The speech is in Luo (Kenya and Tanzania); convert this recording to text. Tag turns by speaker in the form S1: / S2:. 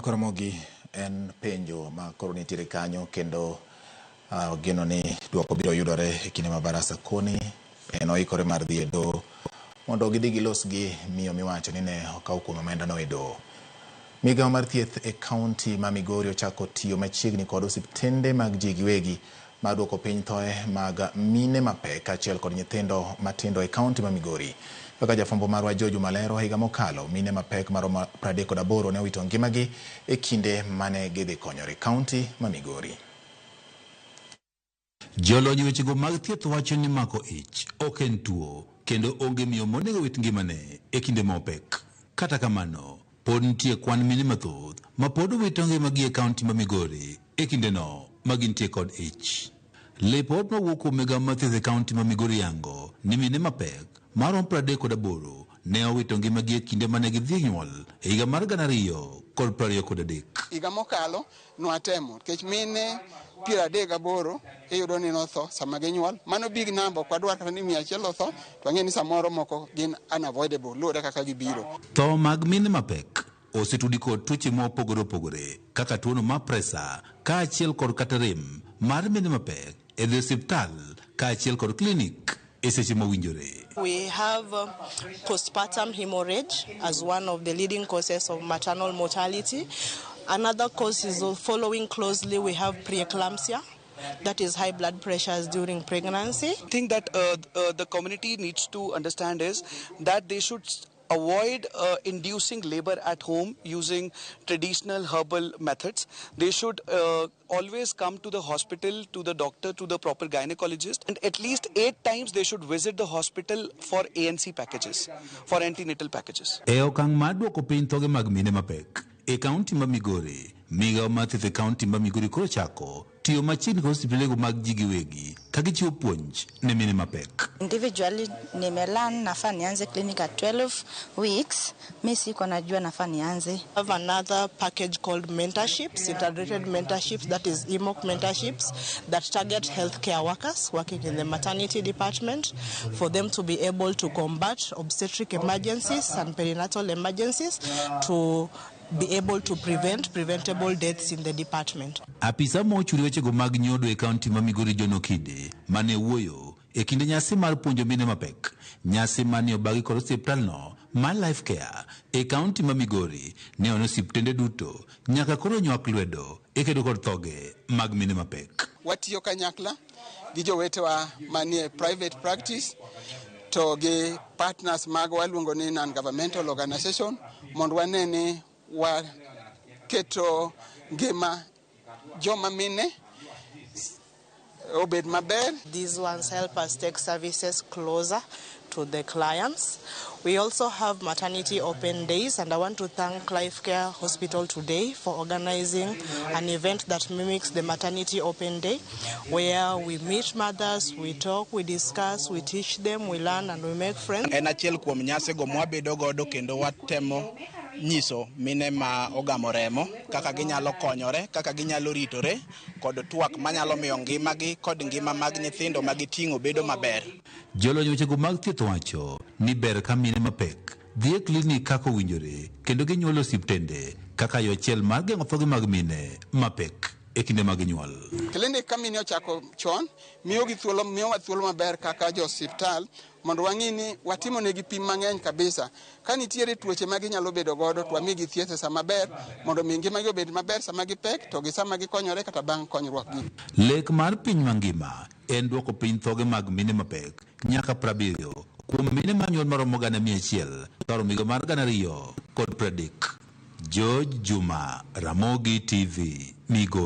S1: Ramogi en penjo ma koro nitiere kanyo kendo geno ni duoko biro yudore e kinde ma barasa koni en oikore mar dhi e doho mondo gidhi gilos gi miyo miwacho ni ne okaw kuom omenda no e doho. Migawo mar thieth e kaunti ma Migori ochako tiyo machiegni kod osiptende mag ji giwegi mar duoko piny thoe mag mine mapek kaachiel kod nyithindo matindo e kaunti ma Migori. Kaka jafwambo marwa George Malero higa mokalo, mine mapek maromo 38 ne owito ngimagi e kinde mane gidhi konyore kaunti ma Migori.
S2: Jolony wechego mag thieth wacho ni mako ich ok en tuo kendo onge miyo monego wit ngimane e kinde ma opek. Kata kamano, pod nitie kwan mine mathoth ma pod wito ngimagi e kaunti ma Migori e kindeno ma gintie kod ich. Lipot mawuok kuom migawo mar thieth e kaunti ma Migori yango ni mine mapek maromo 38 ne owito ngimagi e kinde mane gidhi nyuol e higa mar 2023.
S3: Higa mokalo nwatemo nikech mine 38 iyudo ni notho sama ginyuol. Mano big number, ok wadwar kata ni 100 otho, to wang'e ni samoro moko gin unavoidable luwore kaka gibiro.
S2: Tho mag mine mapek osetudi kod tuoche mopogore opogore kaka tuono mar presa kaachiel kod kata rem mar mine mapek e dhi osiptal kaachiel kod klinik e seche mowinjore.
S4: We have postpartum hemorrhage as one of the leading causes of maternal mortality. Another cause is following closely, we have preeclampsia, that is high blood pressures during pregnancy.
S5: Thing that the community needs to understand is that they should avoid inducing labor at home using traditional herbal methods. They should always come to the hospital, to the doctor, to the proper gynecologist, and at least 8 times they should visit the hospital for ANC packages, for antenatal packages.
S2: E okang' mar duoko piny thoge mag mine mapek e kaunti ma Migori, migawo mar thieth e kaunti ma Migori koro chako tiyo machiegni kod osiptendego mag ji giwegi ka gichiwo puonj ne mine mapek.
S6: Individually nimelearn nafaa nianze clinic at 12 weeks. Mi siko najua nafaa nianze.
S4: We have another package called mentorships, integrated mentorships, that is EMOC mentorships that target healthcare workers working in the maternity department for them to be able to combat obstetric emergencies and perinatal emergencies to be able to prevent preventable deaths in the department.
S2: Apisa mochuri wechego mag nyodo e kaunti ma Migori John Okide mane wuoyo e kinde nyasi mar puonjo mine mapek. Nyasi mane obagi kod osiptalno mar Life Care e kaunti ma Migori ne ono osiptende duto nyaka koro nywak lwedo e kedo kod thoge mag mine mapek.
S3: Watiyo kanyakla gi jowetewa manie private practice to gi partners magwa waluongo ni non-governmental organization mondo wane ni waketo ngima joma mine obed maber.
S4: These ones help us take services closer to the clients. We also have maternity open days, and I want to thank Life Care Hospital today for organizing an event that mimics the maternity open day, where we meet mothers, we talk, we discuss, we teach them, we learn, and we make friends.
S7: En achiel kuom nyasigo mwabedo godo kendo watemo nyiso mine ma ogamo remo kaka ginyalo konyore, kaka ginyalo ritore kod twak manyalo miyo ngimagi kod ngima mag nyithindo ma giting'o bedo maber.
S2: Jolony wechego mag thieth wacho ni ber ka mine mapek dhi e klinik kaka owinjore kendo ginyuol e osiptende kaka yo achiel mar geng'o thoge mag mine mapek e kinde mag nyuol.
S3: Klinik ka mine ochako chon miyogi thuolo, miyowa thuolo maber kaka jo osiptal mondo wang'i ni watimo negi pim mang'eny kabisa. Ka nitiere tuoche ma ginyalo bedo godo to wamigi thieth e sama ber mondo mi ngimagi obed maber sama gipek to gi sama gikonyore kata bang' konyruokgi.
S2: Lek mar piny mangima en duoko piny thoge mag mine mapek nyaka 70 kuom mine manyuol maromo 100,000 kar higa mar 2030. George Juma, Ramogi TV, Migori.